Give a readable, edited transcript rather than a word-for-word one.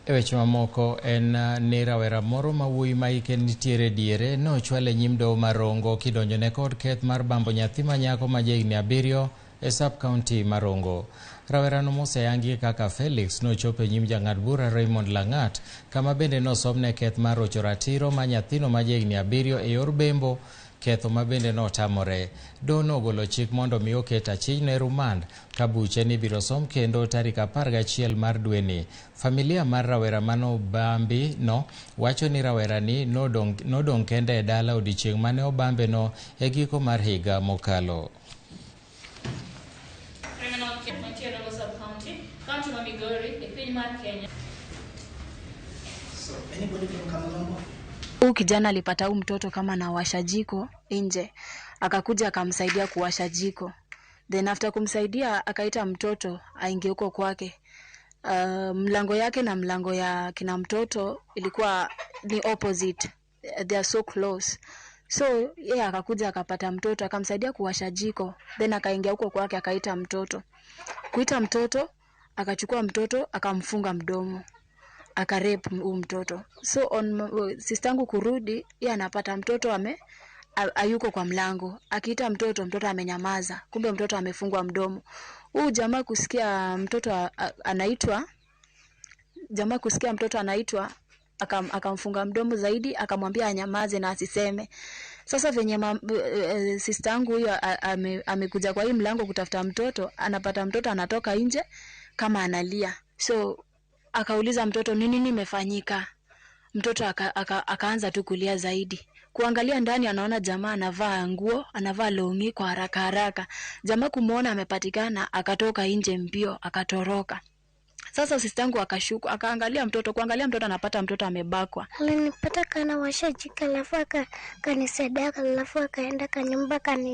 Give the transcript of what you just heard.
E weche mamoko en ni rawera moro ma wuoyi ma hike nitiere diere ne ochwal e nyim doho mar Rongo kidonjone kod keth mar bambo nyathi ma nyako ma jahigni 7 e sub county ma Rongo. Rawerano moseyangi kaka Felix nochopo e nyim jang'ad bura Raymond Langat kama bende nosomne keth mar rocho ratiro ma nyathino ma jahigni 7 e yor bembo, ketho ma bende notamore. Doho nogolo chik mondo mi oket achijno e rumand ka buche ni ibiro som kendo tarik 11 mar dweni. Familia mar rawera manobambi no wacho ni rawerani nodong' kende e dala odiechieng' mane obambe no e giko mar higa mokalo. Criminal case mantie Rongo sub-county, county ma Migori, e piny mar Kenya. So, anybody from Kamlongo? Huu kijana alipata huu mtoto kama anawasha jiko nje, akakuja akamsaidia kuwasha jiko. Then after kumsaidia akaita mtoto aingie huko kwake. Mlango yake na mlango ya kina mtoto ilikuwa ni opposite. They are so close. So yeye akakuja akapata mtoto akamsaidia kuwasha jiko, then akaingia huko kwake akaita mtoto. Kuita mtoto akachukua mtoto akamfunga mdomo, akarape huu mtoto. So on sistangu kurudi, yeye anapata mtoto hayuko kwa mlango. Akiita mtoto, mtoto amenyamaza. Kumbe mtoto amefungwa mdomo. Huu jamaa kusikia mtoto anaitwa, jamaa kusikia mtoto anaitwa, akamfunga mdomo zaidi, akamwambia anyamaze na asiseme. Sasa venye sistangu huyo amekuja kwa hii mlango kutafuta mtoto, anapata mtoto anatoka nje kama analia. So akauliza mtoto ni nini imefanyika. Mtoto akaanza tu kulia zaidi. Kuangalia ndani anaona jamaa anavaa nguo, anavaa longi kwa haraka haraka. Jamaa kumuona amepatikana, akatoka nje mbio, akatoroka. Sasa sistangu akashuku, akaangalia mtoto, kuangalia mtoto anapata mtoto amebakwa. Alinipata kana washa jiko alafu akanisaidia alafu akaenda kanyumba kani